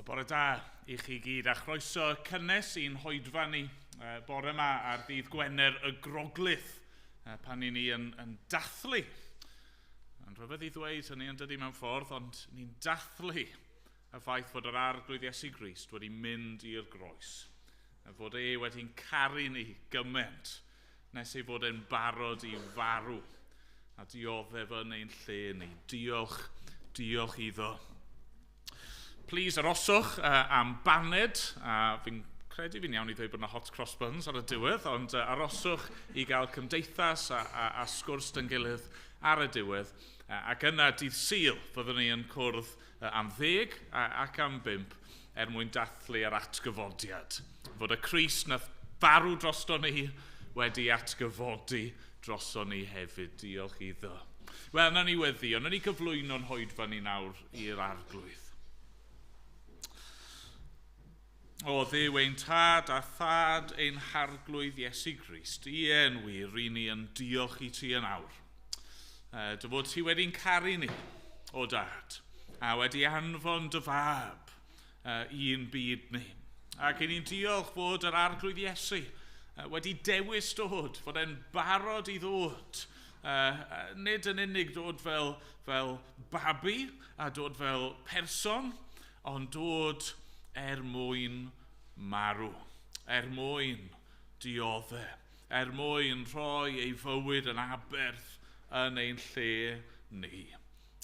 Bore da i chi gyd a chroeso cynnes i'n hoedfa ni bore yma ar ddydd Gwener y Groglith pan i ni yn dathlu. Yn rhyfedd i ddweud hynny yn dydi mewn ffordd, ond ni'n dathlu y ffaith fod yr Arglwydd Iesu Grist wedi mynd i'r groes. A fod e wedi'n caru ni gymaint nes ei fod e'n barod i farw a dioddef yn ein lle ni. Diolch, diolch iddo. Please aroswch am baned, a fi'n credu fi'n iawn i ddweud bod yna hot cross buns ar y diwedd, ond aroswch i gael cymdeithas a sgwrs dyn gilydd ar y diwedd. Ac yna dydd Sul fyddwn ni yn cwrdd am 10 ac am 5 er mwyn dathlu yr atgyfodiad. Fod y Crist nath farw drosto ni wedi atgyfodi drosto ni hefyd. Diolch iddo. Wel, nawn ni weddio, nawn ni gyflwyno'n hoedfa ni nawr i'r Arglwydd. O Dduw ein tad a thad ein harglwydd Iesu Grist, ie yn wir, ry'n ni yn diolch i ti yn awr. Dy fod ti wedi'n caru ni, o dad, a wedi anfon dy fab i'n byd ni. Ac i ni'n diolch fod yr Arglwydd Iesu wedi dewis dod, fod e'n barod i ddod. Nid yn unig dod fel babi a dod fel person, ond dod er mwyn marw, er mwyn dioddef, er mwyn rhoi ei fywyd yn aberth yn ein lle ni.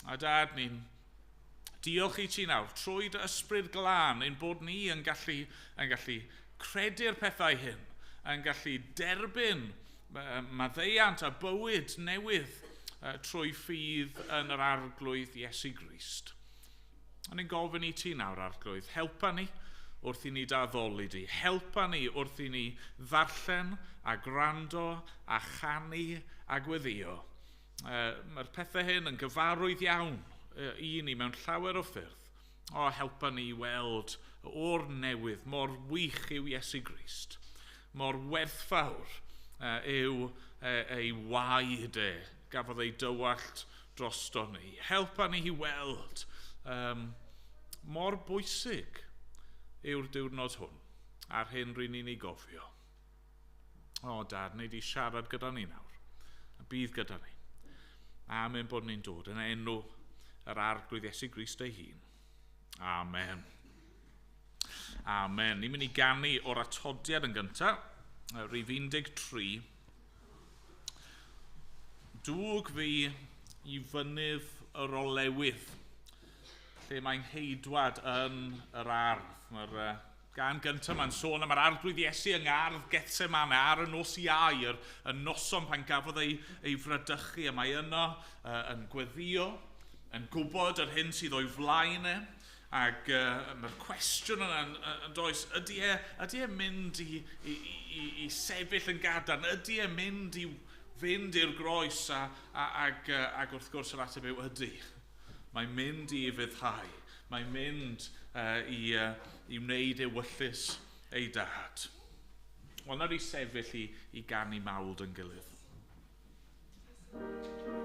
A dad, ni'n diolch i ti nawr, trwy dy ysbryd glân, ein bod ni yn gallu credu'r pethau hyn, yn gallu derbyn maddeuant a bywyd newydd trwy ffydd yn yr Arglwydd Iesu Grist. A ni'n gofyn i ti nawr, Arglwydd, helpa ni wrth i ni addoli di. Helpa ni wrth i ni ddarllen a gwrando a chanu a gweddio. Mae'r pethau hyn yn gyfarwydd iawn i ni mewn llawer o ffyrdd. O, helpa ni i weld o'r newydd mor wych yw Iesu Grist, mor werthfawr yw ei waed e, gafodd ei dywallt drosto ni. Helpa ni i weld mor bwysig yw'r diwrnod hwn a'r hyn ry'n ni'n ei gofio. O, dad, wnei di siarad gyda ni nawr, a bydd gyda ni. Am ein bod ni'n dod yn enw yr Arglwydd Iesu Grist ei hun. Amen. Amen. Ni'n mynd i ganu o'r atodiad yn gyntaf, rhif 13. Dwg fi i fynydd yr olewydd, lle mae'n heidwad yn yr ardd. Mae'r gan gyntaf mae'n sôn am yr Arglwydd Iesu yng ngardd Gethsemane ar y nos Iau, y noson pan gafodd ei fradychu, a mae yno yn gweddio, yn gwybod yr hyn sydd o'i flaen e, ac mae'r cwestiwn yna yn does, ydy e mynd i sefyll yn gadarn, ydy e mynd i fynd i'r groes, ac wrth gwrs yr ateb yw ydy. Mae'n mynd i ufuddhau, mae'n mynd i wneud ewyllys ei dad. Wel, nawr i sefyll i ganu mawl yn gilydd. Thank you.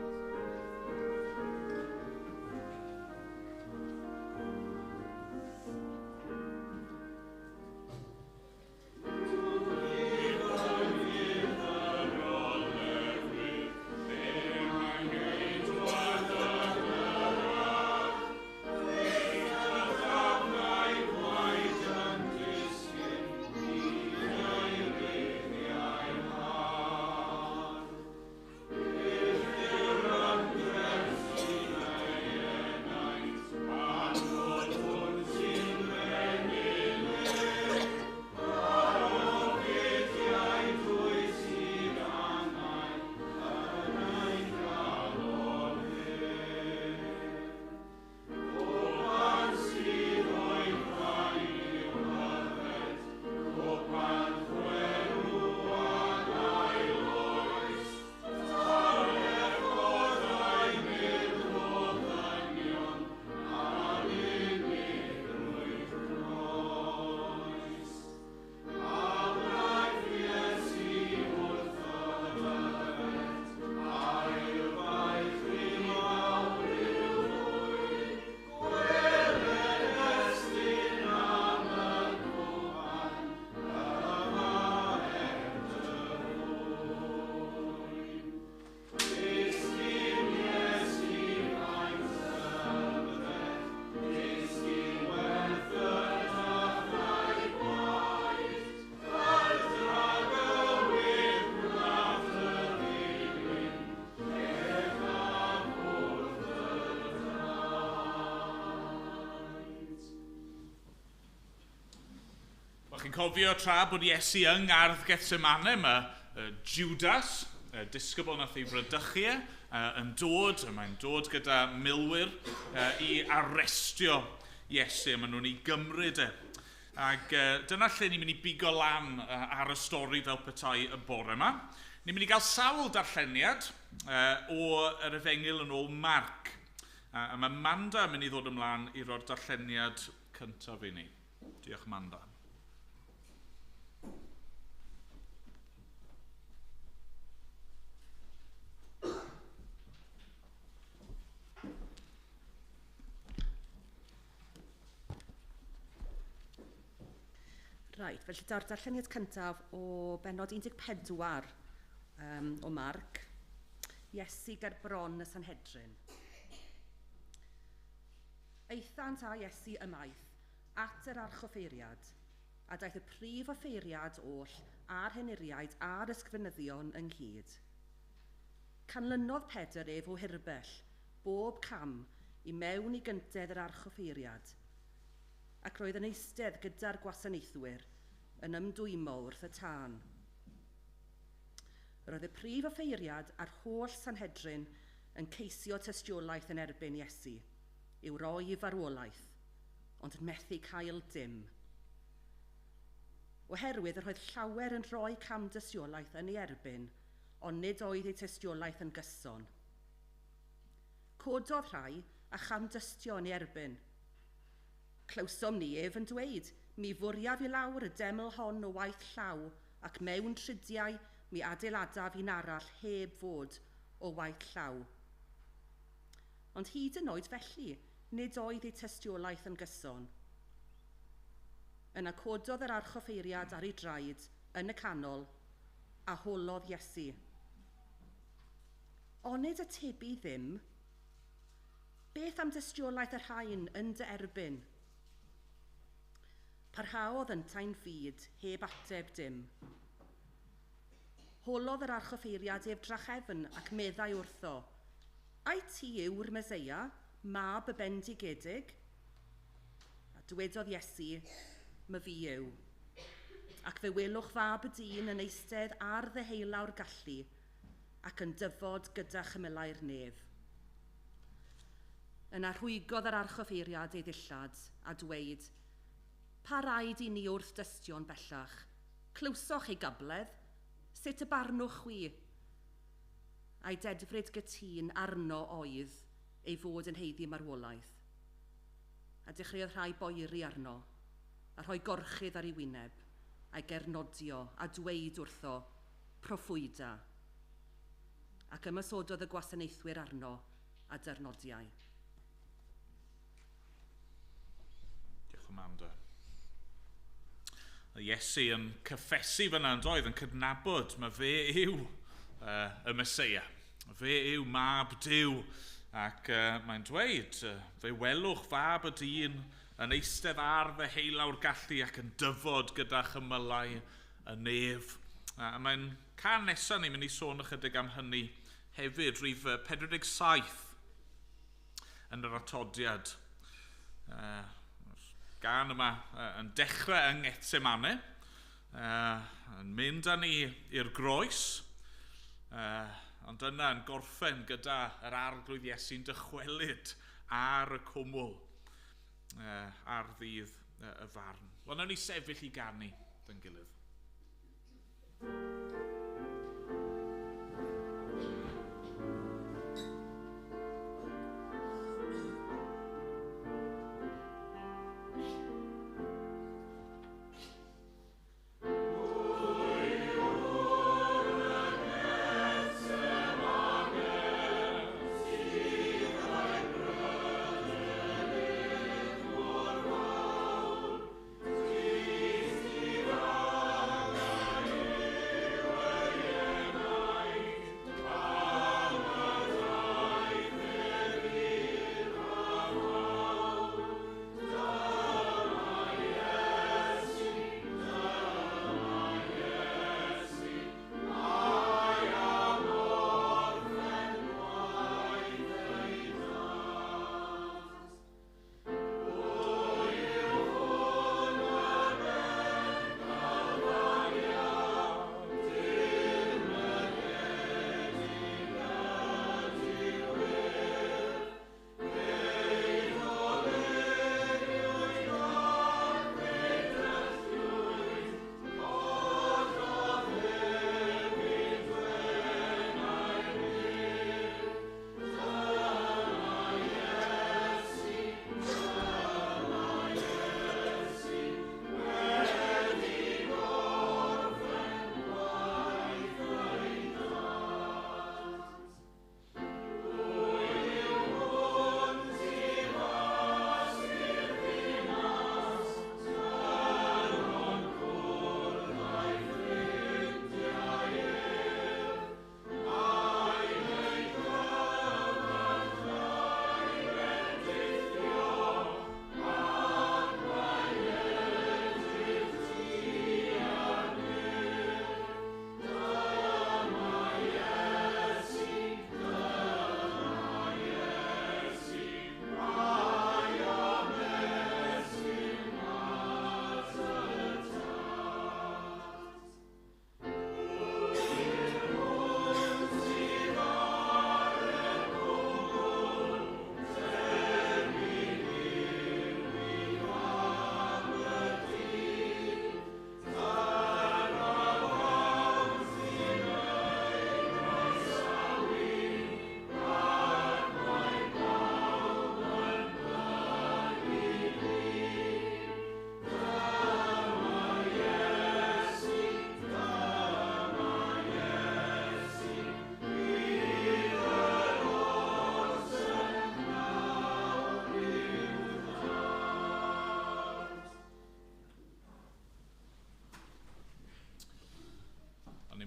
Chi'n cofio tra bod Iesu yng ngardd Gethsemane, mae Judas, y disgybl nath ei fradychu yn dod, a mae'n dod gyda milwyr i arestio Iesu, a maen nhw'n ei gymryd e. Ac dyna lle ni'n mynd i bigo lan ar y stori fel petai y bore yma. Ni'n mynd i gael sawl darlleniad o yr Efengyl yn ôl Marc. A mae Manda yn mynd i ddod ymlaen i roi'r darlleniad cyntaf i ni. Diolch, Manda. Reit, felly daw'r darlleniad cyntaf o bennod 14 o Marc, Iesu ger bron y Sanhedrin. Aethant â Iesu ymaith at yr archoffeiriad, a daeth y prif offeiriad oll a'r henuriaid a'r ysgrifenyddion ynghyd. Canlynodd Pedr ef o hirbell, bob cam, i mewn i gyntedd yr archoffeiriad, ac roedd yn eistedd gyda'r gwasanaethwyr yn ymdwymo wrth y tân. Roedd y prif offeiriad a'r holl Sanhedrin yn ceisio tystiolaeth yn erbyn Iesu, i'w roi i farwolaeth, ond yn methu cael dim. Oherwydd yr oedd llawer yn rhoi cam dystiolaeth yn ei erbyn, ond nid oedd ei tystiolaeth yn gyson. Cododd rhai a cham dystio yn ei erbyn. Clywsom ni ef yn dweud, mi fwriaf i lawr y deml hon o waith llaw, ac mewn tridiau mi adeiladaf un arall heb fod o waith llaw. Ond hyd yn oed felly, nid oedd ei tystiolaeth yn gyson. Yna cododd yr archoffeiriad ar ei draed yn y canol a holodd Iesu. Onid atebu ddim? Beth am dystiolaeth y rhain yn dy erbyn? Parhaodd yntau'n fyd, heb ateb dim. Holodd yr archoffeiriad ef drachefn ac meddai wrtho, ai ti yw'r Meseia, mab y bendigedig? A dywedodd Iesu, my fi yw. Ac fe welwch fab y dyn yn eistedd ar ddeheulaw'r gallu ac yn dyfod gyda chymylau'r nef. Yna rhwygodd yr archoffeiriad ei ddillad a dweud, pa raid i ni wrth dystion bellach? Clywsoch ei gabledd? Sut y barnwch chwi? A'i dedfryd gytûn arno oedd ei fod yn haeddu marwolaeth. A dechreuodd rhai boeri arno, a rhoi gorchudd ar ei wyneb, a'i gernodio a dweud wrtho, proffwyda. Ac ymasododd y gwasanaethwyr arno a dyrnodiau. Diolch, Amanda. Iesu yn cyffesu fyna yn doedd, yn cydnabod mae fe yw y Meseia. Fe yw mab Duw. Ac mae'n dweud, fe welwch fab y dyn yn eistedd ar ddeheulaw'r gallu ac yn dyfod gyda chymylau y nef. A mae'n can nesaf ni'n mynd i sôn ychydig am hynny hefyd, rhif 47 yn yr atodiad. Gan yma yn dechrau yng Ngethsemane, yn mynd â ni i'r groes, ond yna yn gorffen gyda yr Arglwydd Iesu'n dychwelyd ar y cwmwl ar ddydd y farn. Wel, nawn ni sefyll i ganu dy'n gilydd.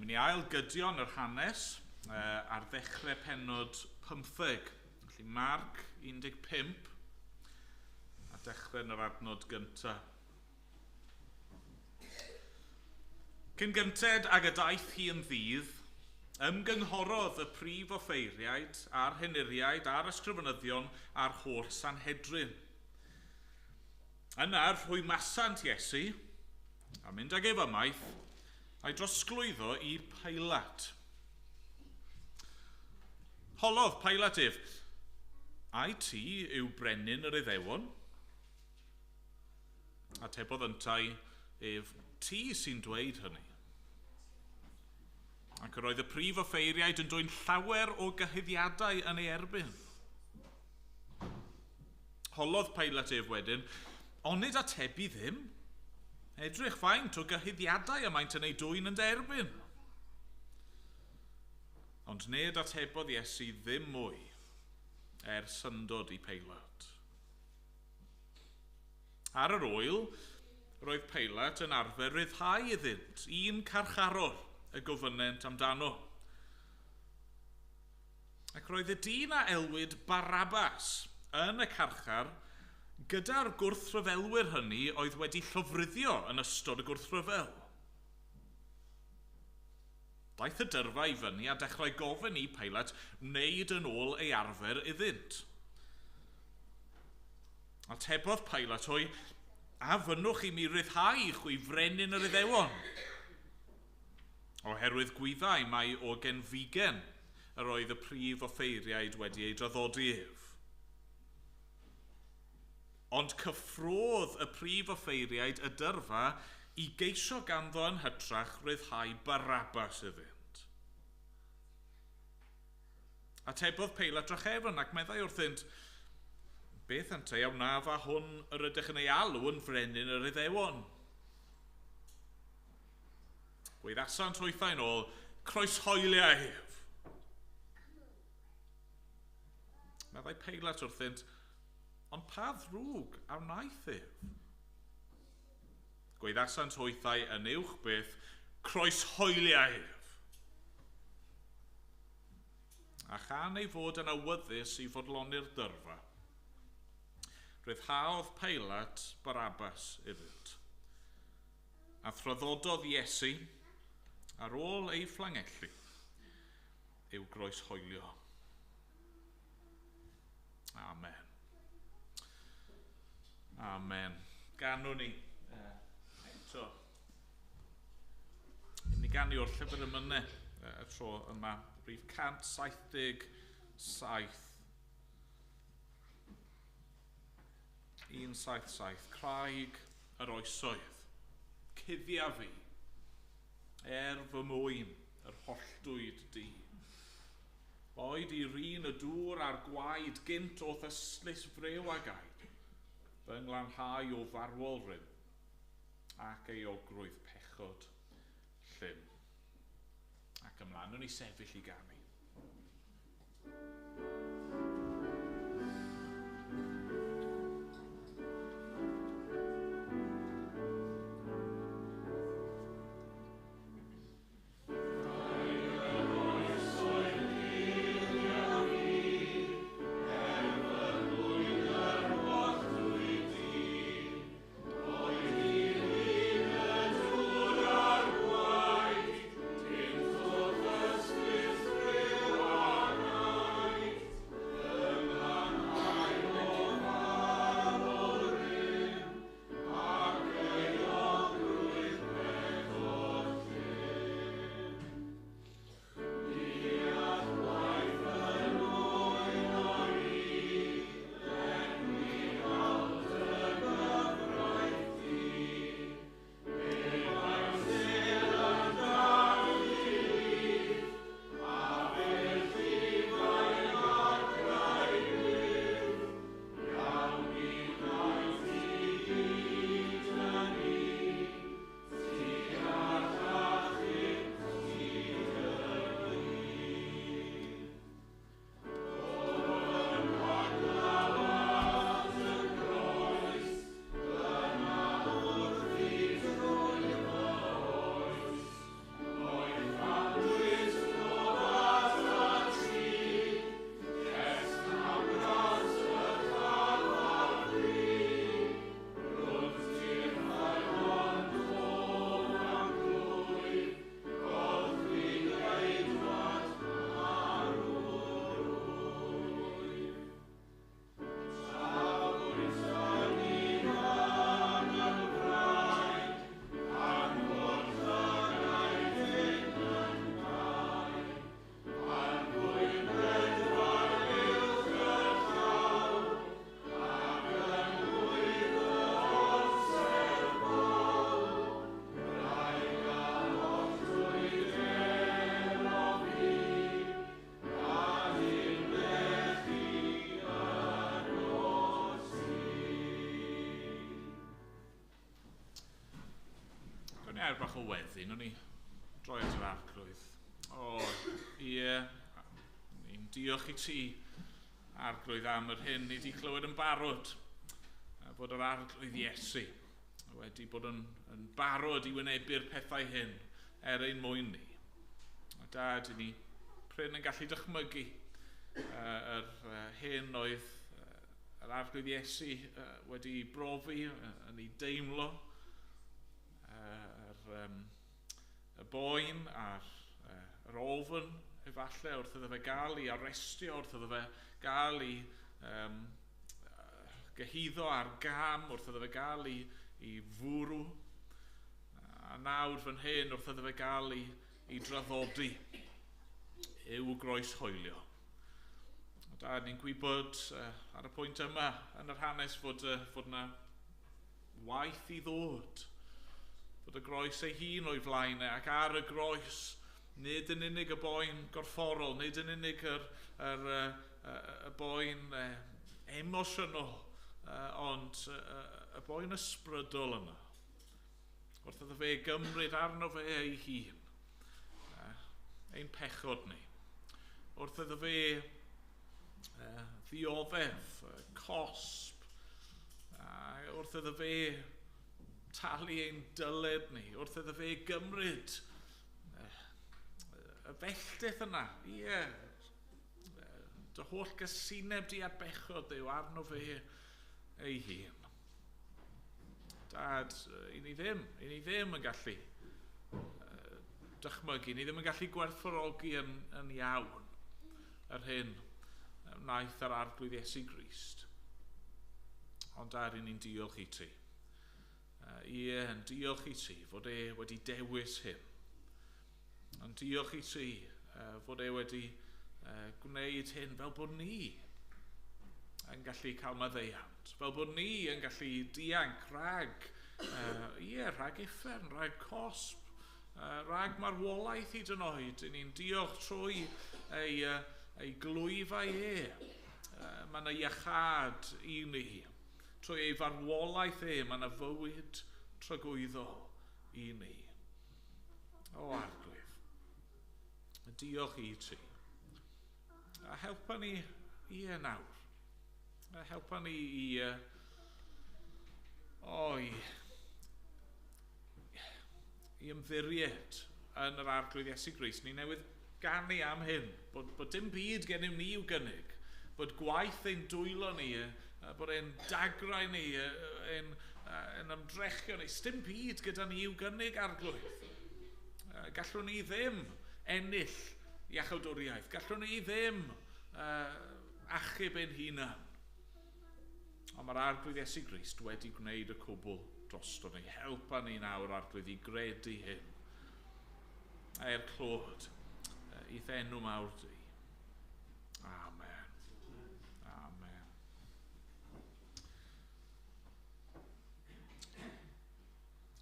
Ni'n mynd i ail-gydio yn yr hanes ar ddechrau pennod 15. Felly Marc 15 a dechrau yn yr adnod gyntaf. Cyn gynted ag y daeth hi yn ddydd, ymgynghorodd y prif offeiriaid a'r henuriaid a'r ysgrifenyddion a'r holl Sanhedrin. Yna rhwymasant Iesu, a mynd ag ef ymaith, a'i drosglwyddo i Pilat. Holodd Pilat ef, ai ti yw brenin yr Iddewon? Atebodd yntau ef, ti sy'n dweud hynny. Ac yr oedd y prif offeiriaid yn dwyn llawer o gyhuddiadau yn ei erbyn. Holodd Pilat ef wedyn, onid atebu ddim? Edrych faint o gyhuddiadau y maent yn ei dwyn yn dy erbyn. Ond nid atebodd Iesu ddim mwy er syndod i Pilat. Ar yr ŵyl, roedd Pilat yn arfer ryddhau iddynt un carcharor y gofynnent amdano. Ac roedd y dyn a elwid Barabbas yn y carchar gyda'r gwrthryfelwyr hynny oedd wedi llofruddio yn ystod y gwrthryfel. Daeth y dyrfa i fyny a dechrau gofyn i Pilat wneud yn ôl ei arfer iddynt. Atebodd Pilat hwy, a fynnwch i mi ryddhau chwi frenin yr Iddewon? Oherwydd gwyddai mai o genfigen yr oedd y prif offeiriaid wedi ei draddodi ef. Ond cyffrodd y prif offeiriaid y dyrfa i geisio ganddo yn hytrach ryddhau Barabbas iddynt. Atebodd Pilat drachefn ac meddai wrthynt, beth ynteu a wnaf â hwn yr ydych yn ei alw yn frenin yr Iddewon? Gwaeddasant hwythau'n ôl, croeshoelia ef. Meddai Pilat wrthynt, ond pa ddrwg a wnaeth ef? Gwaeddasant hwythau yn uwch beth, croeshoelia ef. A chan ei fod yn awyddus i fodloni'r dyrfa, ryddhaodd Pilat Barabbas iddynt. A thraddododd Iesu, ar ôl ei fflangellu, i'w groeshoelio. Amen. Amen. Ganwn ni eto. I ni ganu o'r llyfr emynau y tro yma, rhif 177. 177, Craig yr oesoedd, cuddia fi, er fy mwyn, yr holltwyd di. Boed i rin y dŵr a'r gwaed gynt o'th ystlys frew a gaed, fy nglanhau o farwol rym, ac euogrwydd pechod llym. Ac ymlaen o'n i sefyll i ganu. Mi air bach o weddi, nhw'n ni droi at yr arglwydd. O, ie, ni'n diolch i ti, arglwydd, am yr hyn ni wedi clywed yn barod, bod yr arglwydd Iesu wedi bod yn, yn barod i wynebu'r pethau hyn er ein mwyn ni. A dad, i ni prin yn gallu dychmygu yr hyn oedd yr arglwydd Iesu wedi brofi, yn ei deimlo, yr, y boen a'r yr ofn efallai wrth iddo fe gael ei arestio, wrth iddo fe gael ei um, gyhuddo ar gam, wrth iddo fe gael ei, ei fwrw. A nawr fan hyn wrth iddo fe gael ei, ei draddodi i'w groes hoelio. Da, ni'n gwybod ar y pwynt yma yn yr hanes fod, fod yna waith i ddod. Fod y groes ei hun o'i flaen e, ac ar y groes, nid yn unig y boen gorfforol, nid yn unig yr, yr, y, y, y boen emosiynol, ond y boen ysbrydol yna. Wrth iddo fe gymryd arno fe ei hun, ein pechod ni. Wrth iddo fe ddioddef, cosb, wrth iddo fe talu ein dyled ni, wrth iddo fe gymryd y felltith yna, ie, dy holl gysineb di ar bechod yw arno fe ei hun. Dad, i ni ddim, i ni ddim yn gallu dychmygu, ni ddim yn gallu gwerthfawrogi yn, yn iawn yr hyn wnaeth yr arglwydd Iesu Grist. Ond dar i ni'n diolch i ti. Ie, yn diolch i ti fod e wedi dewis hyn. Yn diolch i ti fod e wedi gwneud hyn fel bod ni yn gallu cael maddeuant, fel bod ni yn gallu dianc rhag, ie, rhag uffern, rhag cosb, rhag marwolaeth hyd yn oed. I ni'n diolch trwy ei, ei glwyfau e. Mae yna iachâd i ni. Trwy ei farwolaeth e, mae yna fywyd tragwyddol i ni. O arglwydd, diolch i ti. A helpa ni i e nawr. A helpa ni i, o, i, i ymddiried yn yr arglwydd Iesu Grist. Ni newydd ganu am hyn, bod, bod dim byd gennym ni i'w gynnig, bod gwaith ein dwylo ni, bod ein dagrau ni, ein, ein ymdrechion ni, dim byd gyda ni i'w gynnig arglwydd. Gallwn ni ddim ennill iachawdwriaeth, gallwn ni ddim achub ein hunan. Ond mae'r arglwydd Iesu Grist wedi gwneud y cwbl drosto ni. Helpa ni nawr arglwydd i gredu hyn. Er clod i'th enw mawr di. Amen. Amen.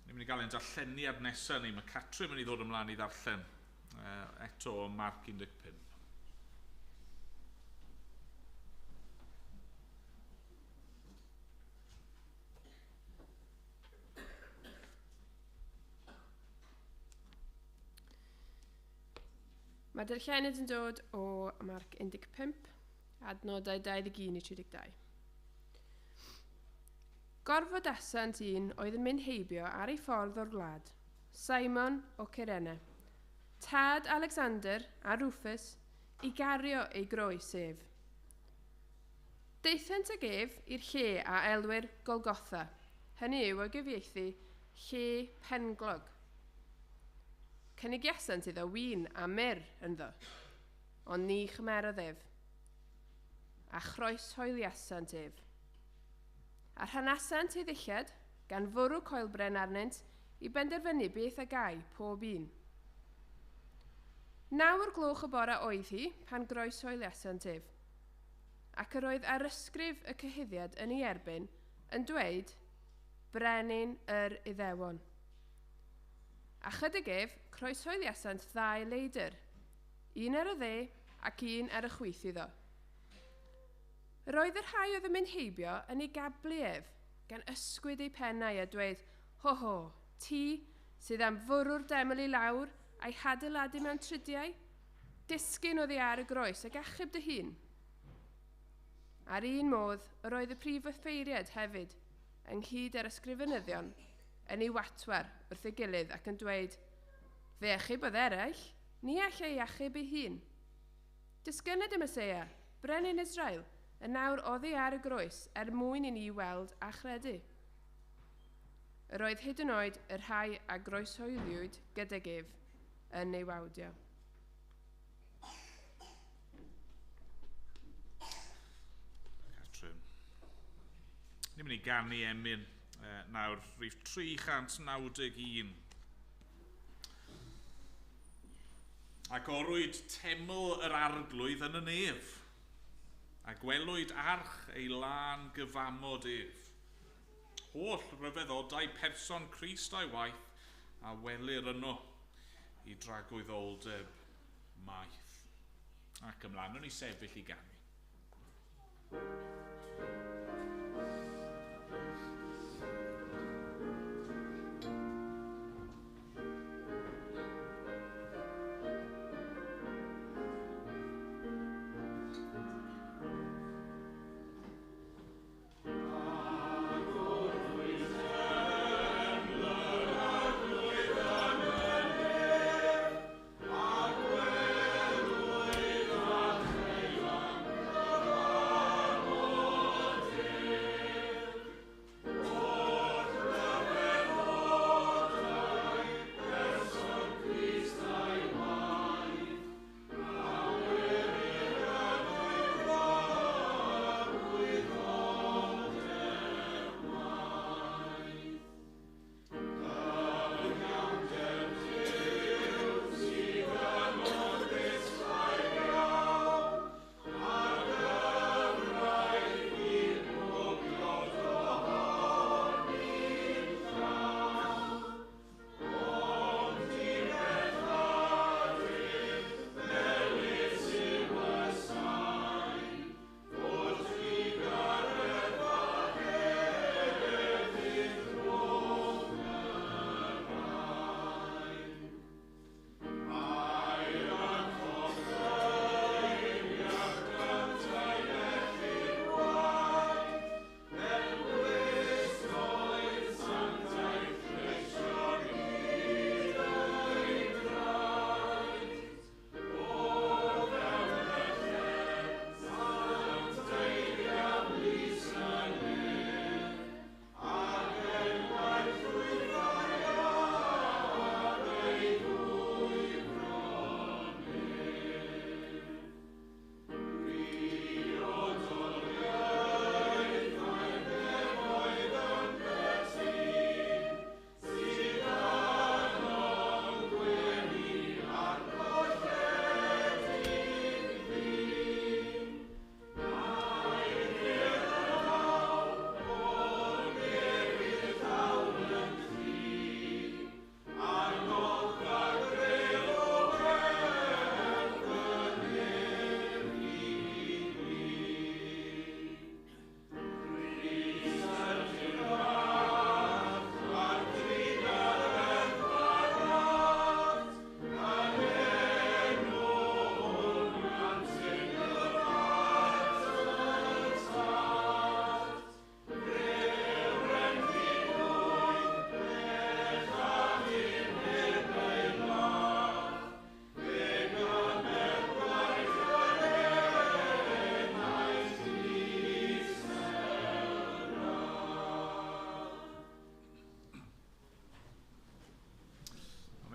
Ni'n mynd i gael ein darlleniad nesaf ni. Mae Catrin mynd i ddod ymlaen i ddarllen eto o Marc 15. Mae darllenydd yn dod o Marc 15, adnodau 21 i 32. Gorfodasant un oedd yn mynd heibio ar ei ffordd o'r wlad, Simon o Cyrene, tad Alexander a Rufus, i gario ei groes ef. Daethant ag ef i'r lle a elwir Golgotha, hynny yw o gyfieithu lle penglog. Cynigiasant iddo win a myr ynddo, ond ni chymerodd ef, a chroeshoeliasant ef. A rhanasant ei ddillad, gan fwrw coelbren arnynt, i benderfynu beth a gai pob un. 9 o'r gloch y bore oedd hi pan groeshoeliasant ef, ac yr oedd arysgrif y cyhuddiad yn ei erbyn yn dweud Brenin yr Iddewon. A chydag ef, croeshoeliasant ddau leidr, un ar y dde ac un ar y chwith iddo. Roedd y rhai oedd yn mynd heibio yn ei gablu ef, gan ysgwyd eu pennau a dweud, ho ho, ti, sydd am fwrw'r deml i lawr a'i hadeiladu mewn tridiau, disgyn oddi ar y groes ac achub dy hun. Ar un modd, yr oedd y prif offeiriad hefyd, ynghyd â'r ysgrifenyddion, yn ei watwar wrth ei gilydd ac yn dweud, "Fe achubodd eraill, ni all ei achub ei hun. Disgyned y Meseia, brenin Israel, yn nawr oddi ar y groes er mwyn i ni weld a chredu." Yr oedd hyd yn oed y rhai a groeshoeliwyd gydag ef yn ei wawdio. Catrin. Ni'n mynd i ganu emyn nawr, rhif 391. Agorwyd teml yr Arglwydd yn y nef, a gwelwyd arch ei lân gyfamod ef. Holl ryfeddodau person Crist a'i waith a welir yno i dragwyddoldeb maith. Ac ymlaen, o'n i sefyll i ganu.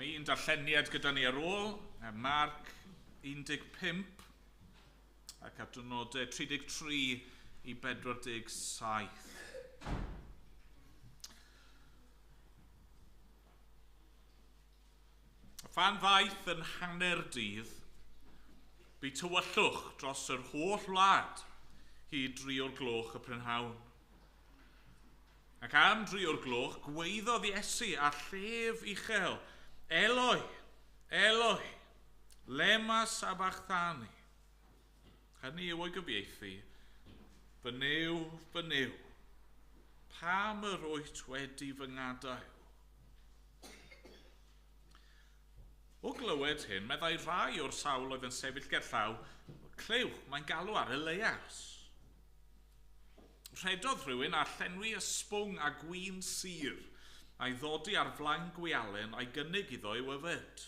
Un darlleniad gyda ni ar ôl, Marc 15 ac adnodau 33 i 47. Phan ddaeth yn hanner dydd, bu tywyllwch dros yr holl wlad hyd 3 o'r gloch y prynhawn. Ac am 3 o'r gloch, gweiddodd Iesu â llef uchel, "Eloi, Eloi, lema sabachthani?" Hynny yw o'i gyfieithu, "Fy Nuw, fy Nuw, pam yr wyt wedi fy ngadael?" glywed hyn, meddai rhai o'r sawl oedd yn sefyll gerllaw, "Clywch, mae'n galw ar Elias." Rhedodd rhywun a llenwi ysbwng a gwin sur, a'i ddodi ar flaen gwialen a'i gynnig iddo i'w yfed.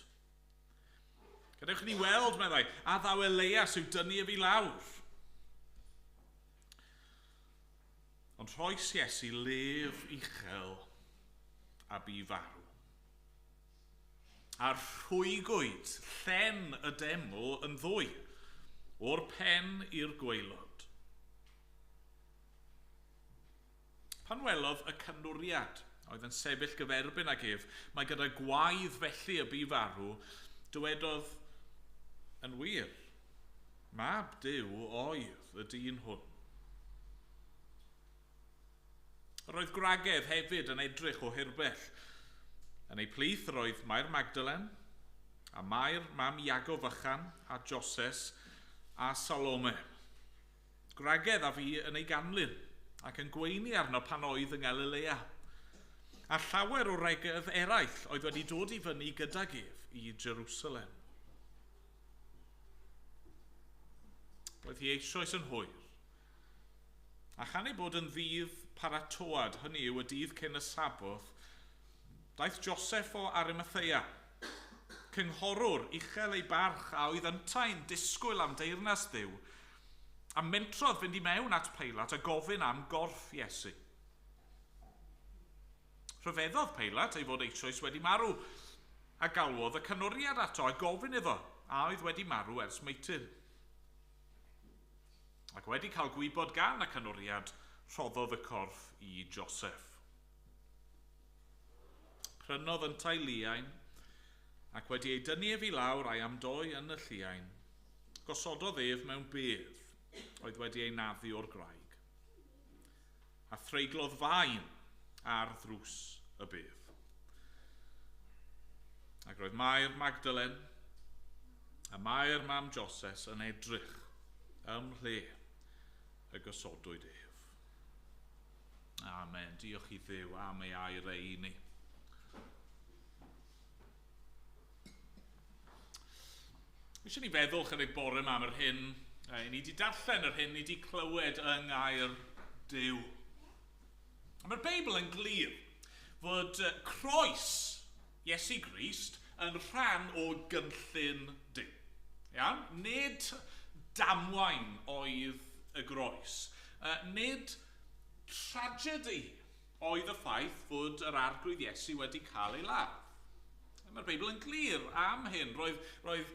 "Gadewch i ni weld," meddai, "a ddaw Elias i'w dynnu ef i lawr." Ond rhoes Iesu lef uchel a bu farw. A rhwygwyd llen y deml yn ddwy, o'r pen i'r gwaelod. Pan welodd y canwriad oedd yn sefyll gyferbyn ag ef, mae gyda gwaedd felly y bu farw, dywedodd, "Yn wir, mab Duw oedd y dyn hwn." Roedd gwragedd hefyd yn edrych o hirbell. Yn eu plith roedd Mair Magdalen, a Mair mam Iago Fychan, a Joses, a Salome. Gwragedd a fu yn ei ganlyn, ac yn gweini arno pan oedd yng Ngalilea. A llawer o wragedd eraill oedd wedi dod i fyny gydag ef i Jerusalem. Roedd hi eisoes yn hwyr. A chan ei bod yn ddydd paratoad, hynny yw y dydd cyn y Saboth, daeth Joseph o Arimathea, cynghorwr uchel ei barch a oedd yntau'n disgwyl am deyrnas Dduw, a mentrodd fynd i mewn at Peilat a gofyn am gorff Iesu. Rhyfeddodd Peilat ei fod eisoes wedi marw, a galwodd y canwriad ato a gofyn iddo a oedd wedi marw ers meitin. Ac wedi cael gwybod gan y canwriad, rhoddodd y corff i Joseph. Prynodd yntau liain, ac wedi ei dynnu ef i lawr a'i amdoi yn y lliain, gosododd ef mewn bedd oedd wedi ei naddu o'r graig, a threiglodd faen ar ddrws y bedd. Ac roedd Mair Magdalen a Mair mam Joses yn edrych ym mhle y gosodwyd ef. Amen. Diolch i Dduw am ei air e i ni. Eisiau ni feddwl chydig bore yma am yr hyn i ni wedi darllen, yr hyn ni wedi clywed yng ngair Duw. A mae'r Beibl yn glir fod croes Iesu Grist yn rhan o gynllun Duw. Iawn? Nid damwain oedd y groes. Nid tragedy oedd y ffaith fod yr Arglwydd Iesu wedi cael ei ladd. Mae'r Beibl yn glir am hyn. Roedd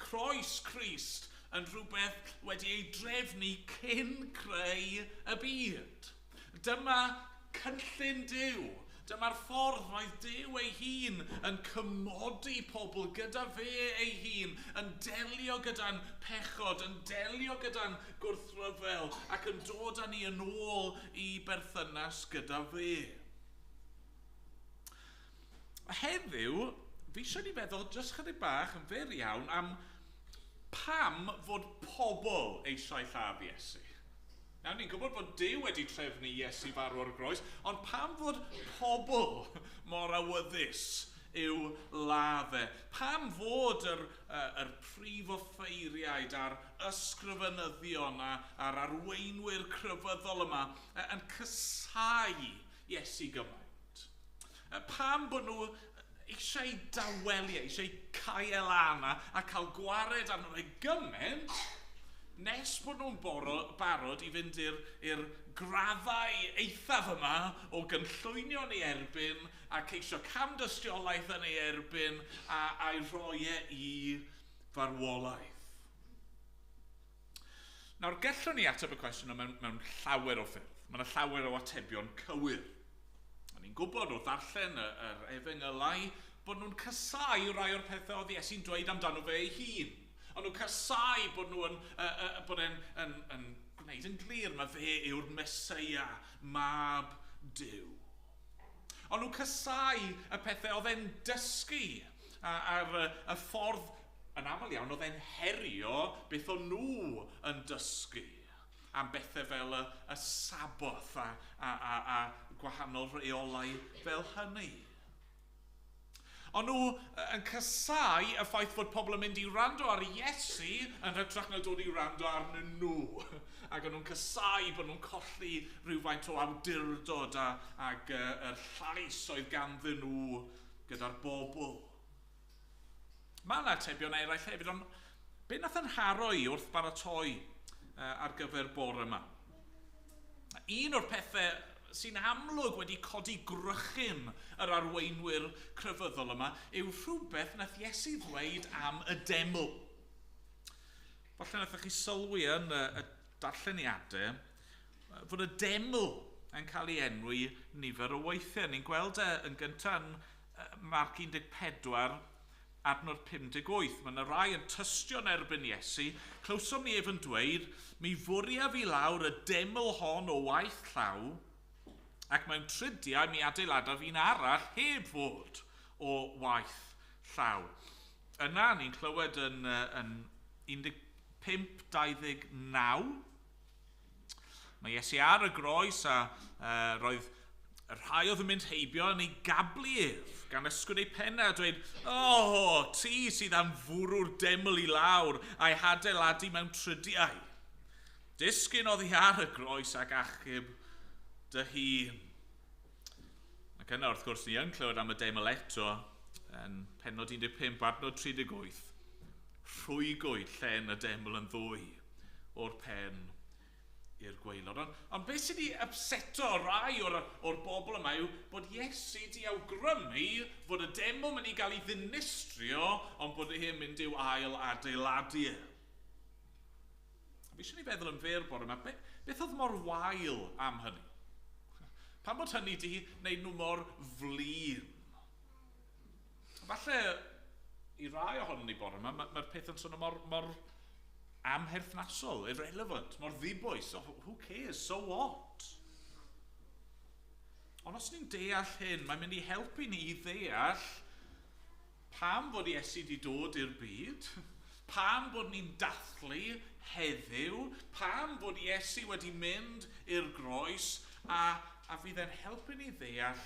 croes Crist yn rhywbeth wedi ei drefnu cyn creu y byd. Dyma cynllun Duw. Dyma'r ffordd roedd Duw ei hun yn cymodi pobl gyda fe ei hun, yn delio gyda'n pechod, yn delio gyda'n gwrthryfel ac yn dod â ni yn ôl i berthynas gyda fe. Heddiw, fi eisiau ni feddwl jyst chydig bach yn fyr iawn am pam fod pobl eisiau lladd Iesu. Nawr, ni'n gwybod bod Duw wedi trefnu Iesu farw ar y groes, ond pam fod pobl mor awyddus i'w ladd e? Pam fod yr prif offeiriaid a'r ysgrifenyddion a'r arweinwyr crefyddol yma yn casáu Iesu gymaint? Pam bod nhw eisiau dawelu, eisiau cau e lan a cael gwared arno fe gymaint, nes bod nhw'n barod i fynd i'r graddau eithaf yma o gynllwynio yn ei erbyn a ceisio camdystiolaeth yn ei erbyn a'i rhoi e i farwolaeth. Nawr, gallwn ni ateb y cwestiwn yma mewn llawer o ffyrdd. Mae yna llawer o atebion cywir. A ni'n gwybod o ddarllen yr efengylau bod nhw'n casáu rai o'r pethau oedd Iesu'n dweud amdano fe ei hun. Ond nhw'n casáu bod nhw bod e'n yn gwneud yn glir mae fe yw'r Meseia, mab Duw. Ond nhw'n casáu y pethau oedd e'n dysgu ar y ffordd yn aml iawn oedd e'n herio beth o'n nhw yn dysgu am bethau fel y Saboth a gwahanol reolau fel hynny. Ond nhw yn casau y ffaith fod pobl yn mynd i wrando ar Iesu yn hytrach na dod i wrando arnyn nhw. Ac o'n nhw'n casau bod nhw'n colli rhywfaint o awdurdod ac yr llais oedd ganddyn nhw gyda'r bobl. Mae yna atebion eraill hefyd, ond be nath yn haro i wrth baratoi ar gyfer bore yma? Un o'r pethau sy'n amlwg wedi codi grychyn yr arweinwyr crefyddol yma yw rhywbeth nath Iesu ddweud am y deml. Falle nath chi sylwi yn y darlleniadau fod y deml yn cael ei enwi nifer o weithiau. Ni'n gweld e yn gyntaf yn Marc 14, adnod 58. Mae yna rai yn tystio'n erbyn Iesu. Clywsom ni ef yn dweud, mi fwriaf i lawr y deml hon o waith llaw, ac mewn tridiau mi adeiladaf un arall heb fod o waith llaw. Yna ni'n clywed yn 15.29. Mae Iesu ar y groes a roedd y rhai oedd yn mynd heibio yn ei gablu ef, gan ysgwyd ei pennau a dweud, "O, ti sydd am fwrw'r deml i lawr a'i hadeiladu mewn tridiau. Disgyn oddi ar y groes ac achub dy hun." Ac yna, wrth gwrs, ni yn clywed am y deml eto yn pennod 15, adnod 38. Rhwygwyd llen y deml yn ddwy o'r pen i'r gwaelod. Ond beth sydd wedi upseto rai o'r bobl yma yw bod Iesu wedi awgrymu fod y deml mynd i gael ei ddinistrio, ond bod e'n mynd i'w ail adeiladu. Fi eisiau ni feddwl yn fyr bore yma, beth oedd mor wael am hynny? Pam bod hynny wedi wneud nhw mor flin? Falle i rai ohonon ni bore yma, mae'r peth yn swnio mor amherthnasol, irrelevant, mor ddibwys. Oh, who cares? So what? Ond os ni'n deall hyn, mae'n mynd i helpu ni i ddeall pam fod Iesu wedi dod i'r byd, pam bod ni'n dathlu heddiw, pam fod Iesu wedi mynd i'r groes, a fydd e'n helpu ni ddeall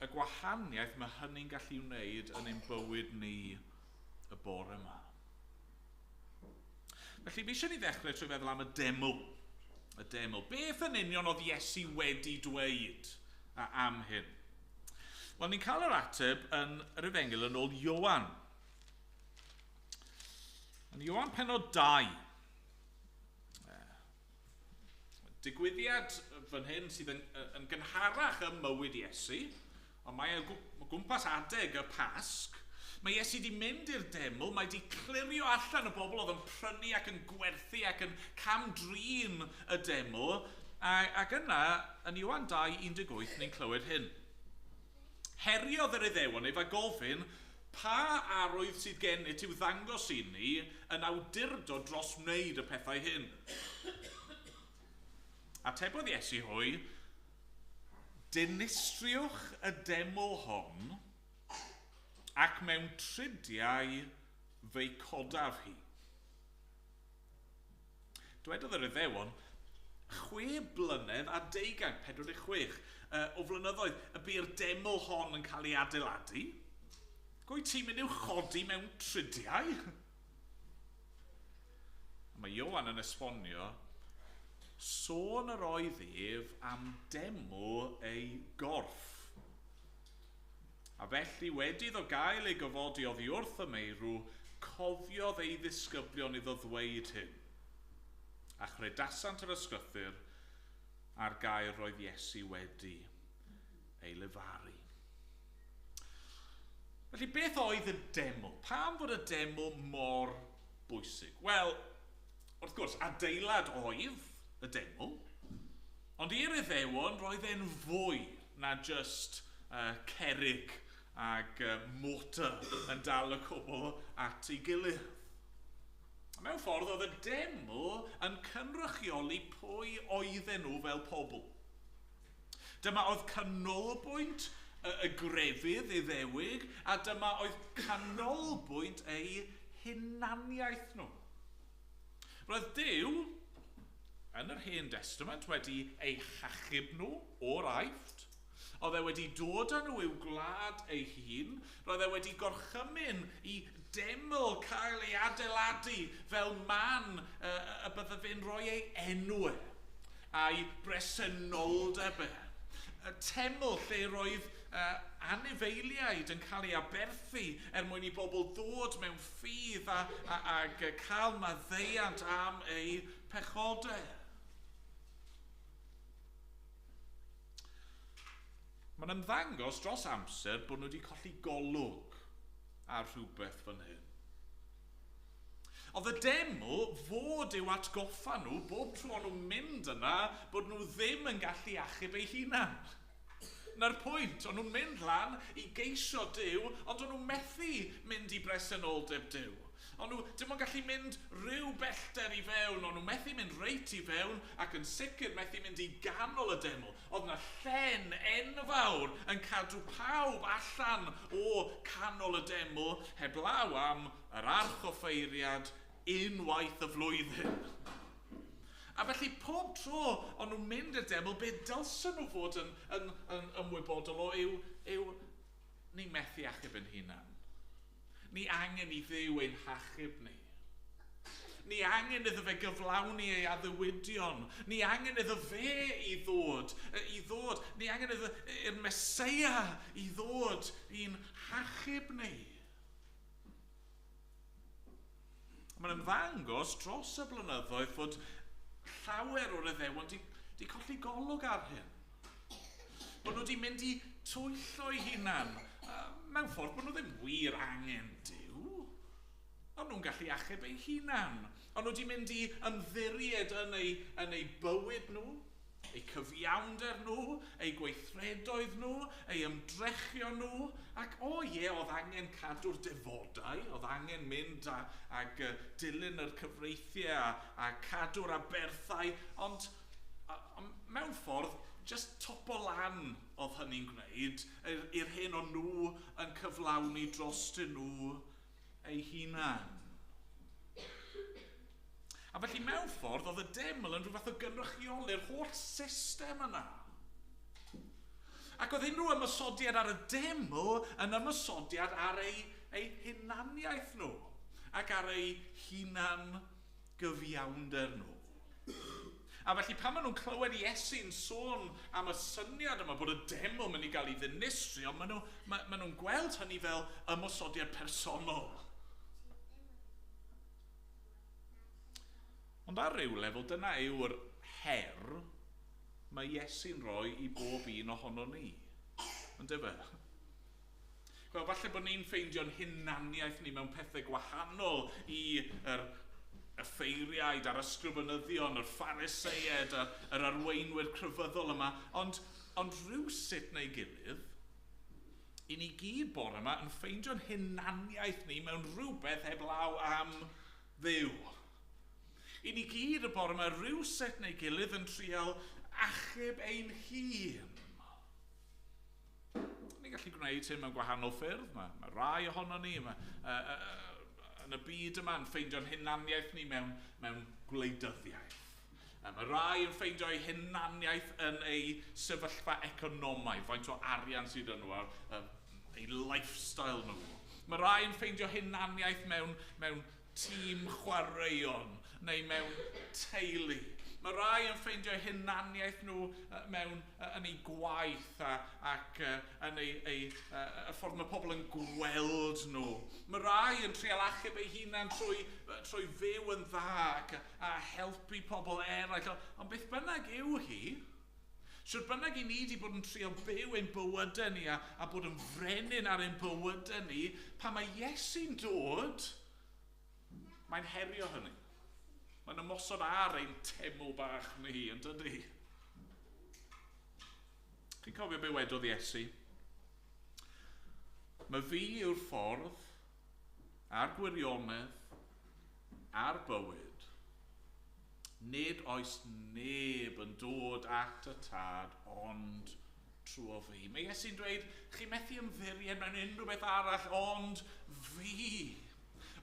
y gwahaniaeth mae hynny'n gallu wneud yn ein bywyd ni y bore yma. Felly, fi eisiau ni ddechrau trwy feddwl am y deml. Y deml. Beth yn union oedd Iesu wedi dweud am hyn? Wel, ni'n cael yr ateb yn yr Efengyl yn ôl Ioan. Yn Ioan pennod 2. Digwyddiad fan hyn sydd yn gynharach ym mywyd Iesu, ond mae o gwmpas adeg y Pasg. Mae Iesu wedi mynd i'r deml, mae wedi clirio allan y bobl oedd yn prynu ac yn gwerthu ac yn cam-drin y deml, ac yna, yn Ioan 2:18, ni'n clywed hyn. Heriodd yr Iddewon ef a gofyn, pa arwydd sydd gennyt i'w ddangos i ni yn awdurdod dros wneud y pethau hyn? Atebodd Iesu hwy, dinistriwch y deml hon, ac mewn tridiau fe'i codaf hi. Dwedodd yr Iddewon, 6 blynedd a 20, 46 o flynyddoedd y bu'r deml hon yn cael ei adeiladu. Gwy ti'n mynd i'w chodi mewn tridiau? Mae Ioan yn esbonio, sôn yr oedd ef am deml ei gorff. A felly wedi iddo gael ei gofodi oddi wrth y meirw, cofiodd ei ddisgyblion iddo ddweud hyn. A chredasant yr ysgrythur a'r gair roedd Iesu wedi ei lefaru. Felly beth oedd y deml? Pam fod y deml mor bwysig? Wel, wrth gwrs, adeilad oedd y deml, ond i'r Iddewon roedd e'n fwy na just cerrig ac mortar yn dal y cwbl at ei gilydd. Mewn ffordd oedd y deml yn cynrychioli pwy oedden nhw fel pobl. Dyma oedd canolbwynt y grefydd Iddewig, a dyma oedd canolbwynt eu hunaniaeth nhw. Roedd Duw yn yr Hen Testament wedi eu hachub nhw o'r Aifft. Oedd e wedi dod â nhw i'w gwlad ei hun, roedd e wedi gorchymyn i deml cael ei adeiladu fel man y bydde fe'n rhoi ei enw e a'i bresenoldeb e. Y teml lle roedd anifeiliaid yn cael ei aberthu er mwyn i bobl ddod mewn ffydd a cael maddeuant am eu pechodau. Mae'n ymddangos dros amser bod nhw wedi colli golwg ar rhywbeth fan hyn. Oedd y deml fod i'w atgoffa nhw bob tro nhw'n mynd yna bod nhw ddim yn gallu achub eu hunan. Na'r pwynt, o'n nhw'n mynd lan i geisio Duw, ond o'n nhw'n methu mynd i bresenoldeb Duw. O'n nhw dim ond gallu mynd rhyw bellter i fewn, o'n nhw methu mynd reit i fewn ac yn sicr methu mynd i ganol y deml. Oedd yna llen enfawr yn cadw pawb allan o canol y deml heblaw am yr archoffeiriad unwaith y flwyddyn. A felly pob tro o'n nhw'n mynd i'r deml, be dylsen nhw fod yn ymwybodol o yw ni methu achub yn hunan. Ni angen i Dduw ein hachub ni. Ni angen iddo fe gyflawni ei addewidion. Ni angen iddo fe i ddod. Ni angen iddo i'r Meseia i ddod i'n hachub ni. Mae'n ymddangos dros y blynyddoedd fod llawer o'r Iddewon di colli golwg ar hyn. Bod nhw wedi mynd i twyllo eu hunan. Mewn ffordd bod nhw ddim wir angen Duw. Ond nhw'n gallu achub eu hunan. Ond nhw wedi mynd i ymddiried yn eu bywyd nhw, eu cyfiawnder nhw, eu gweithredoedd nhw, eu ymdrechion nhw. Ac o ie, oedd angen cadw'r defodau, oedd angen mynd ag dilyn yr cyfreithiau a cadw'r aberthau. Ond mewn ffordd, just topo lan oedd hynny'n gwneud i'r hyn o'n nhw yn cyflawni drostyn nhw eu hunan. A felly mewn ffordd oedd y deml yn rhyw fath o gynrychioli'r holl system yna. Ac oedd unrhyw ymosodiad ar y deml yn ymosodiad ar eu hunaniaeth nhw ac ar eu hunan gyfiawnder nhw. A felly pan maen nhw'n clywed Iesu'n sôn am y syniad yma bod y deml mynd i gael ei ddinistrio, maen nhw'n gweld hynny fel ymosodiad personol. Ond ar ryw lefel, dyna yw'r her mae Iesu'n rhoi i bob un ohono ni. Yndyfe? Wel, falle bod ni'n ffeindio'n hunaniaeth ni mewn pethau gwahanol i y ffeiriaid a'r ysgrifenyddion, yr Phariseiaid, yr arweinwyr crefyddol yma, ond rhywsut neu gilydd, i ni gyd bore yma yn ffeindio'n hunaniaeth ni mewn rhywbeth heblaw am Dduw. I ni gyd y bore yma rhywsut neu gilydd yn trial achub ein hun. Ni'n gallu gwneud hyn mewn gwahanol ffyrdd. Mae rai ohono ni, yn y byd yma yn ffeindio'n hunaniaeth ni mewn gwleidyddiaeth. Mae rai yn ffeindio'u hunaniaeth yn eu sefyllfa economaidd, faint o arian sydd yn nhw, eu lifestyle nhw. Mae rai yn ffeindio hunaniaeth mewn tîm chwaraeon neu mewn teulu. Mae rai yn ffeindio hunaniaeth nhw yn eu gwaith ac yn y ffordd mae pobl yn gweld nhw. Mae rai yn trial achub eu hunan trwy fyw yn dda ac a helpu pobl eraill. Ond beth bynnag yw hi, sut bynnag i ni wedi bod yn trial byw ein bywydau ni a bod yn frenin ar ein bywydau ni, pan mae Iesu'n dod, mae'n herio hynny. Mae'n ymosod ar ein teml bach ni, yn dydy? Chi'n cofio be wedodd Iesu? Mae fi yw'r ffordd, a'r gwirionedd, a'r bywyd. Nid oes neb yn dod at y Tad ond trwy fi. Mae Iesu'n dweud, chi methu ymddiried mewn unrhyw beth arall ond fi.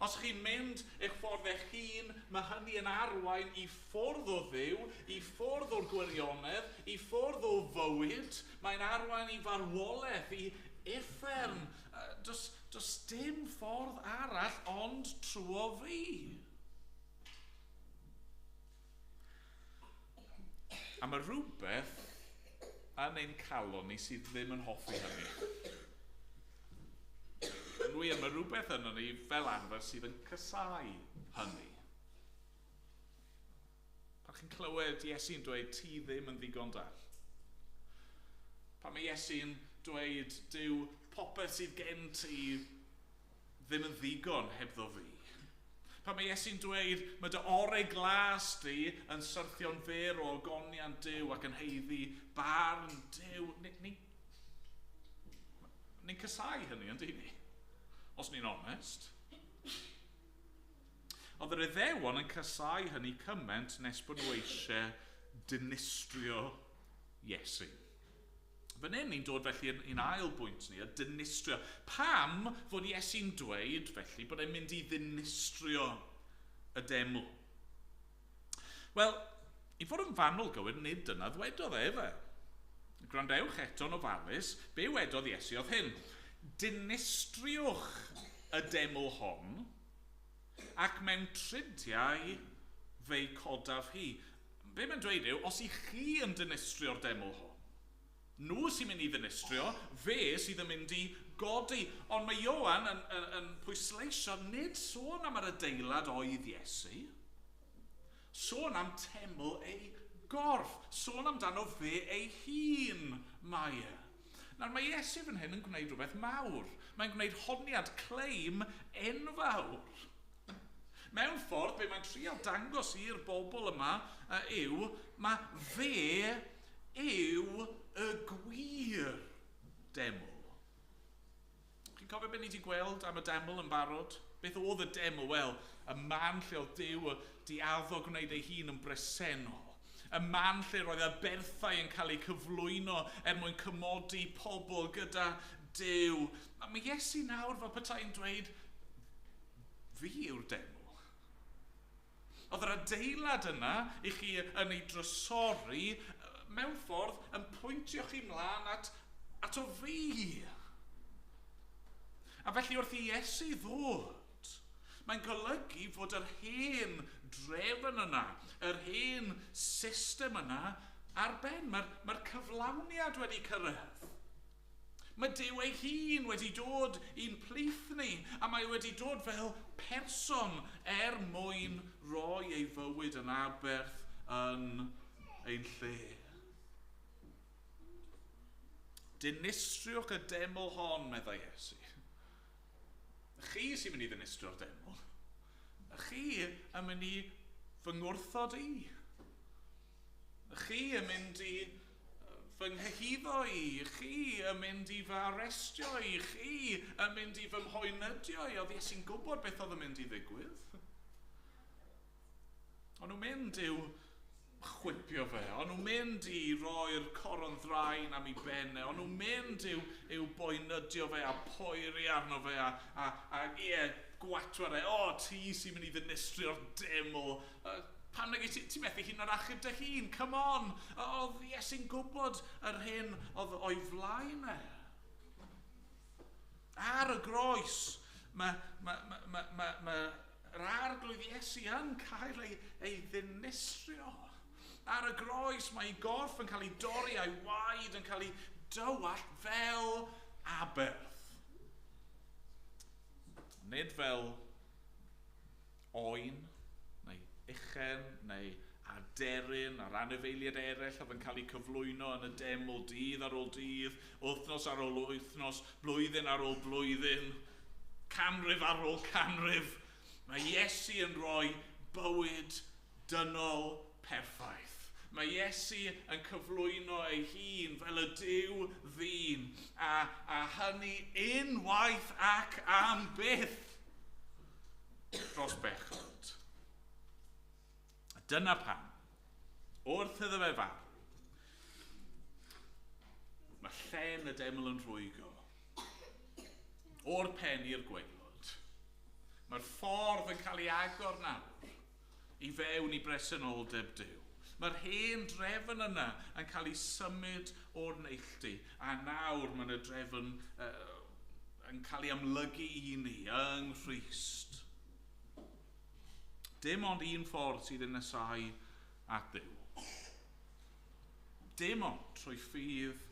Os chi'n mynd eich ffordd eich hun, mae hynny yn arwain i ffwrdd o Dduw, i ffwrdd o'r gwirionedd, i ffwrdd o fywyd. Mae'n arwain i farwolaeth, i uffern. Does dim ffordd arall ond trwy fi. A mae rhywbeth yn ein calon ni sydd ddim yn hoffi hynny. Yn wir, mae rhywbeth yno ni fel arfer sydd yn casáu hynny. Pan chi'n clywed Iesu'n dweud, ti ddim yn ddigon da. Pan mae Iesu'n dweud, dyw popeth sydd gen ti ddim yn ddigon hebddo fi. Pan mae Iesu'n dweud, mae dy orau glas di yn syrthio'n fyr o ogoniant Duw ac yn haeddu barn Duw. Ni'n casáu hynny, yn dyn ni? Os ni'n onest. Oedd yr Iddewon yn casáu hynny cymaint nes bod nhw eisiau dinistrio Iesu. Fan hyn ni'n dod felly i'n ail bwynt ni, y dinistrio. Pam fod Iesu'n dweud felly bod e'n mynd i ddinistrio y deml? Wel, i fod yn fanwl gywir, nid dyna ddwedodd e efe. Gwrandewch eto'n ofalus, be wedodd Iesu oedd hyn? Dinistriwch y deml hon, ac mewn tridiau fe'i codaf hi. Be mae'n dweud yw, os i chi yn dinistrio'r deml hon, nhw sy'n mynd i ddinistrio, fe sydd yn mynd i godi. Ond mae Ioan yn pwysleisio nid sôn am yr adeilad oedd Iesu, sôn am teml ei gorff, sôn amdano fe ei hun mae e. Nawr mae Iesu fan hyn yn gwneud rhywbeth mawr. Mae'n gwneud honiad, claim enfawr. Mewn ffordd, be mae'n trial dangos i'r bobl yma yw, mae fe yw y gwir deml. Chi'n cofio beth ni wedi gweld am y deml yn barod? Beth oedd y deml? Wel, y man lle oedd Duw wedi addo gwneud ei hun yn bresennol. Y man lle roedd aberthau yn cael eu cyflwyno er mwyn cymodi pobl gyda Duw. A mae Iesu nawr fel petai'n dweud, fi yw'r deml. Oedd yr adeilad yna i chi yn ei drysori mewn ffordd yn pwyntio chi mlaen ato fi. A felly wrth i Iesu ddod, mae'n golygu fod yr hen drefn yna, yr hen system yna ar ben. Mae'r cyflawniad wedi cyrraedd. Mae Duw ei hun wedi dod i'n plith ni, a mae wedi dod fel person er mwyn roi ei fywyd yn aberth yn ein lle. Dinistriwch y deml hon, meddai Iesu. Chi sy'n mynd i ddinistrio'r deml. Chi yn mynd i fy ngwrthod i. Chi yn mynd i fy nghyhuddo i. Chi yn mynd i fy arestio i. Chi yn mynd i fy mhoenydio i. Oedd Iesu'n gwybod beth oedd yn mynd i ddigwydd. O'n nhw'n mynd i'w chwipio fe, o'n nhw'n mynd i roi'r coron ddraen am ei benne, o'n nhw'n mynd i'w boenydio fe a poeri arno fe a ie, gwatwar e, o, ti sy'n mynd i ddinistrio'r deml. Pam nag ti methu hyn o'r achub dy hun, come on. Oedd Iesu'n gwybod yr hyn oedd o'i flaen e. Ar y groes, mae'r arglwydd Iesu yn cael ei ddinistrio. Ar y groes mae ei gorff yn cael ei dorri a'i waed yn cael ei dywallt fel aberth. Nid fel oen, neu uchen, neu aderyn a'r anifeiliaid eraill oedd yn cael eu cyflwyno yn y deml dydd ar ôl dydd, wythnos ar ôl wythnos, blwyddyn ar ôl blwyddyn, canrif ar ôl canrif. Mae Iesu yn rhoi bywyd dynol perffaith. Mae Iesu yn cyflwyno ei hun fel y Duw ddyn, a hynny unwaith ac am byth dros bechod. Dyna pam, wrth iddo fe farw, mae llen y deml yn rhwygo, o'r pen i'r gwaelod. Mae'r ffordd yn cael ei agor nawr i fewn i bresenoldeb Duw. Mae'r hen drefn yna yn cael ei symud o'r neilltu, a nawr mae'n y drefn yn cael ei amlygu i ni yng Nghrist. Dim ond un ffordd sydd yn nesau at Dduw. Dim ond trwy ffydd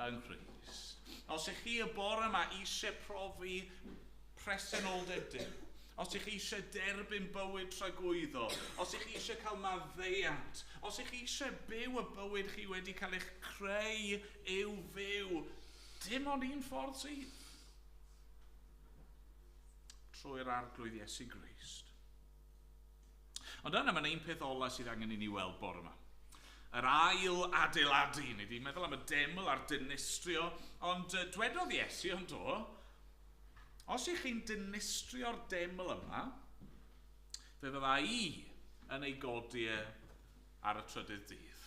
yng Nghrist. Os ych chi y bore yma eisiau profi presenoldeb Duw, os ych chi eisiau derbyn bywyd tragwyddol, os ych chi eisiau cael maddeuant, os ych chi eisiau byw y bywyd chi wedi cael eich creu i'w fyw, dim ond un ffordd sydd. Trwy'r Arglwydd Iesu Grist. Ond yna mae'n un peth ola sydd angen i ni weld bore yma. Yr ail adeiladu. Ni wedi meddwl am y deml a'r dinistrio, ond dwedodd Iesu ond do, os ych chi'n dinistrio'r deml yma, fe fydda i yn ei godi e ar y trydydd dydd.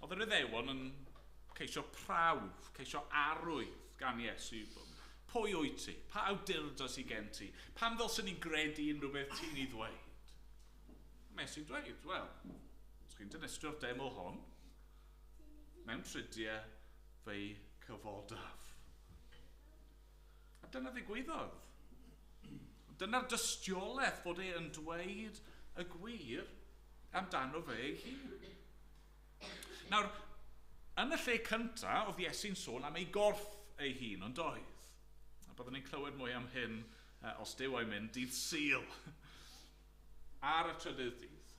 Oedd yr Iddewon yn ceisio prawf, ceisio arwydd gan Iesu. Pwy wyt ti? Pa awdurdod sydd gen ti? Pam ddylswn ni gredu unrhyw beth ti'n ei ddweud? Mae Iesu'n dweud, wel, os chi'n dinistrio'r deml hon, mewn tridiau fe'i cyfodaf. A dyna ddigwyddodd. Dyna'r dystiolaeth fod e yn dweud y gwir amdano fe ei hun. Nawr, yn y lle cyntaf, oedd Iesu'n sôn am ei gorff ei hun, ond doedd. A byddwn ni'n clywed mwy am hyn, os Duw o'i mynd, dydd Sul. Ar y trydydd dydd,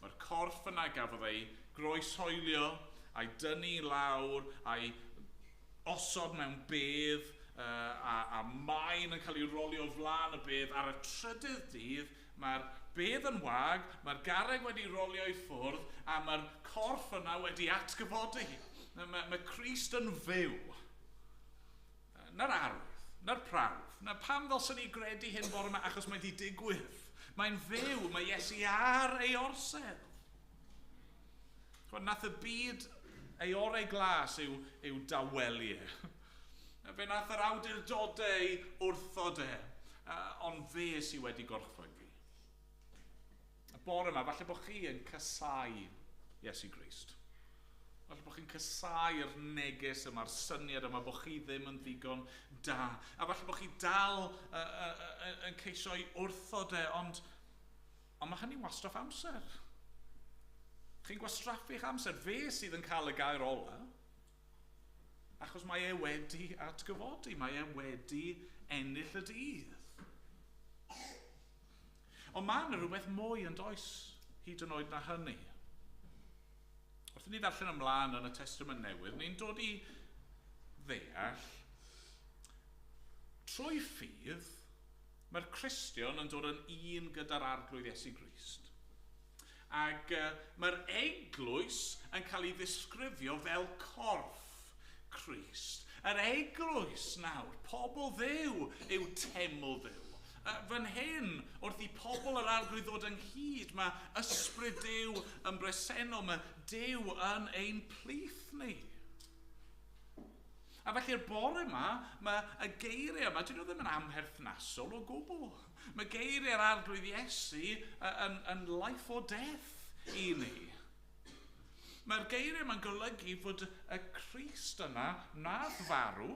mae'r corff yna gafodd ei groeshoelio, a'i dynnu lawr, a'i osod mewn bedd, a maen yn cael ei rolio o flaen y bedd. Ar y trydydd dydd, mae'r bedd yn wag, mae'r garreg wedi rolio i ffwrdd, a mae'r corff yna wedi atgyfodi. Mae Crist yn fyw. Na'r arwydd, na'r prawf, na pam ddylswn ni gredu hyn bore yma, achos mae wedi digwydd. Mae'n fyw, mae Iesu ar ei orsedd. Chwa, nath y byd ei orau glas yw dawelu e. Fe nath yr awdurdodau wrthod e, ond fe sydd wedi gorchfygu. Y bore yma, falle bod chi yn casáu Iesu Grist. Falle bod chi'n casáu'r neges yma'r syniad yma bod chi ddim yn ddigon da. A falle bod chi dal yn ceisio i wrthod e, ond mae hynny'n wastraff amser. Chi'n gwastraffu'ch amser. Fe sydd yn cael y gair ola, achos mae e wedi atgyfodi, mae e wedi ennill y dydd. Ond mae yna rhywbeth mwy yn does hyd yn oed na hynny. Wrth i ni ddarllen ymlaen yn y Testament Newydd, ni'n dod i ddeall, trwy ffydd, mae'r Cristion yn dod yn un gyda'r Arglwydd Iesu Grist. Ac mae'r eglwys yn cael ei ddisgrifio fel corff Crist. Yr eglwys nawr, pobl Dduw yw teml Dduw. Fan hyn, wrth i pobl yr Arglwydd ddod ynghyd, mae ysbryd Duw yn bresennol, mae Duw yn ein plith ni. A felly'r bore yma, mae y geiriau yma, dyn nhw ddim yn amherthnasol o gwbl. Mae geiriau'r Arglwydd Iesu yn life or death i ni. Mae'r geiriau yma'n golygu fod y Crist yna nath farw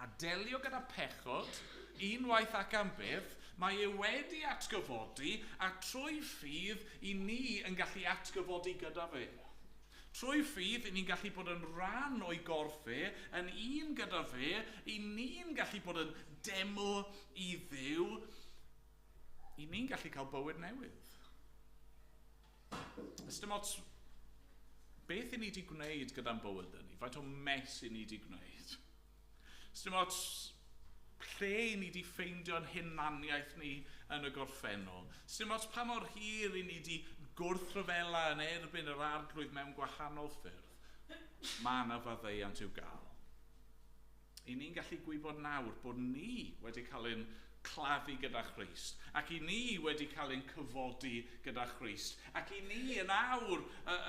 a delio gyda pechod unwaith ac am byth, mae e wedi atgyfodi a trwy ffydd i ni yn gallu atgyfodi gyda fe. Trwy ffydd i ni'n gallu bod yn rhan o'i gorff e, yn un gyda fe, i ni'n gallu bod yn deml i Dduw, i ni'n gallu cael bywyd newydd. Ys dim ots beth i ni wedi gwneud gyda'n bywyd ni, faint o mess i ni wedi gwneud. Ys dim ots lle i ni wedi ffeindio'n hunaniaeth ni yn y gorffennol. Ys dim ots pa mor hir i ni wedi gwrthryfela yn erbyn yr Arglwydd mewn gwahanol ffyrdd. Mae yna faddeuant i'w gael. I ni'n gallu gwybod nawr bod ni wedi cael ein claddu gyda Christ, ac i ni wedi cael ein cyfodi gyda Christ, ac i ni yn awr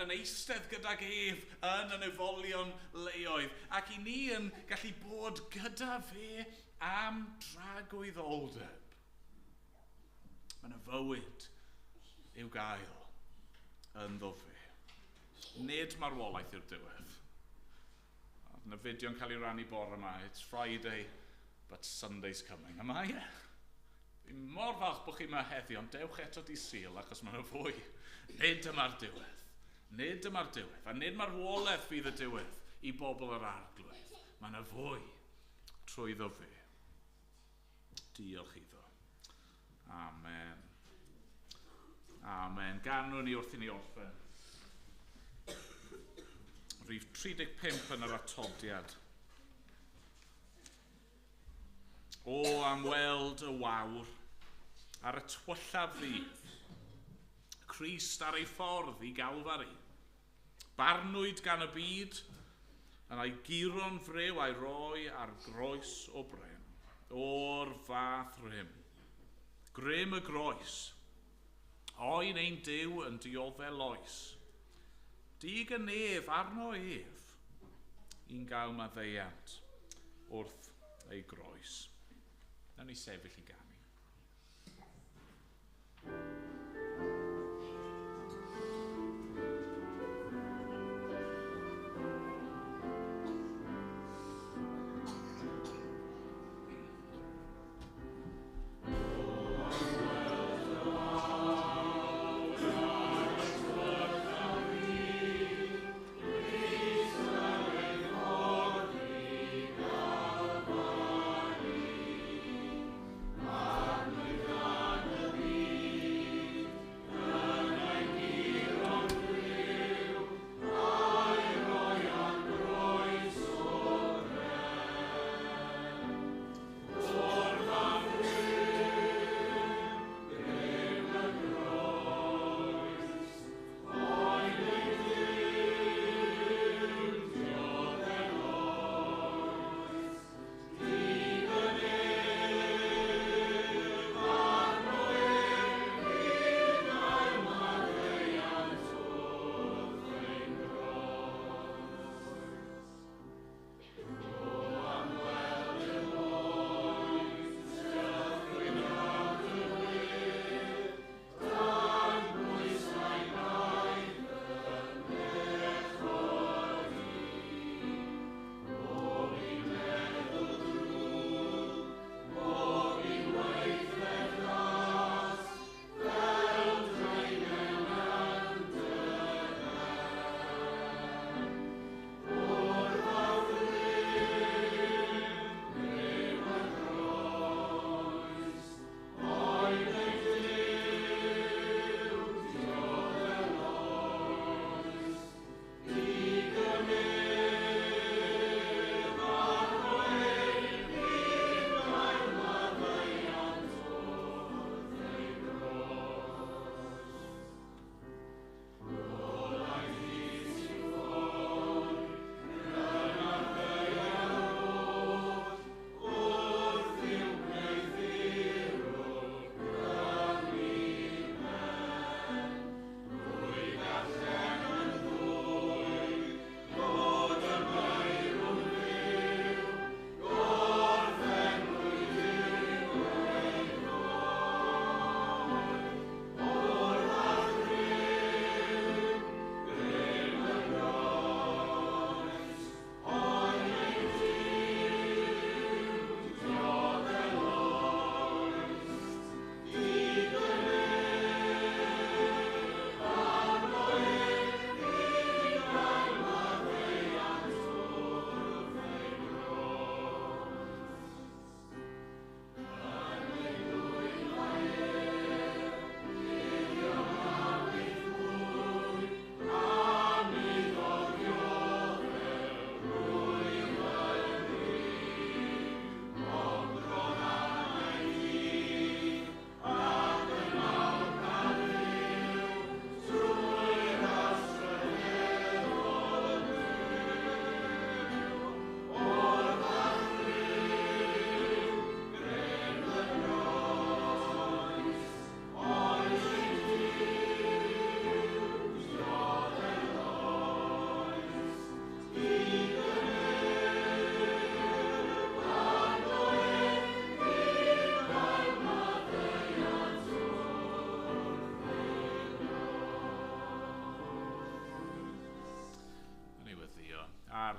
yn eistedd gydag ef yn y nefolion leoedd, ac i ni yn gallu bod gyda fe am dragwyddoldeb. Mae yna fywyd i'w gael ynddo fe. Nid marwolaeth yw'r diwedd. Yna fideo'n cael ei rannu bore yma. It's Friday, but Sunday's coming. A mae e. Fi'n mor falch bod chi yma heddi, ond dewch eto di Sul, achos mae yna fwy. Nid dyma'r diwedd. Nid dyma'r diwedd. A nid marwolaeth fydd y diwedd i bobl yr Arglwydd. Mae yna fwy trwyddo fe. Diolch iddo. Amen. Amen. Ganwn ni wrth i ni orffen. Rhif 35 yn yr atodiad. O, am weld y wawr ar y tywyllaf ddydd. Crist ar ei ffordd i Galfari. Barnwyd gan y byd, yn ei guro'n frew a'i roi ar groes o bren. O'r fath rym. Grym y groes. Oen ein Duw yn dioddef loes. Dig y nef arno ef i'n gael maddeuant wrth ei groes. Nawn ni sefyll i ganu. Amen.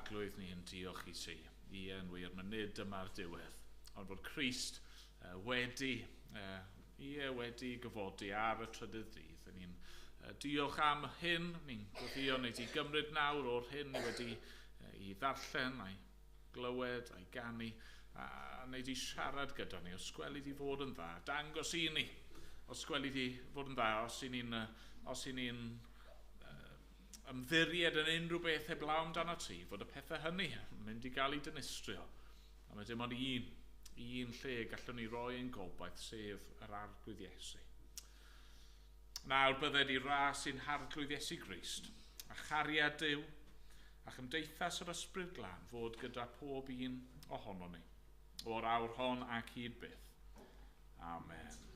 Arglwydd, ni yn diolch i ti. Ie, yn wir, mae nid dyma'r diwedd, ond bod Crist wedi, ie, wedi gyfodi ar y trydydd dydd. Ni'n diolch am hyn, ni'n gweddïo wnei di gymryd nawr o'r hyn ni wedi i ddarllen a'i glywed a'i ganu, a wnei di siarad gyda ni, os gweli di fod yn dda, dangos i ni, os gweli di fod yn dda, os i ni'n ymddiried yn unrhyw beth heblaw amdano ti, fod y pethau hynny yn mynd i gael eu dinistrio. A mae dim ond un lle gallwn ni roi ein gobaith, sef yr Arglwydd Iesu. Nawr bydded i ras ein Harglwydd Iesu Grist, a chariad Duw, a chymdeithas yr Ysbryd Glân fod gyda pob un ohonon ni, o'r awr hon ac hyd byth. Amen.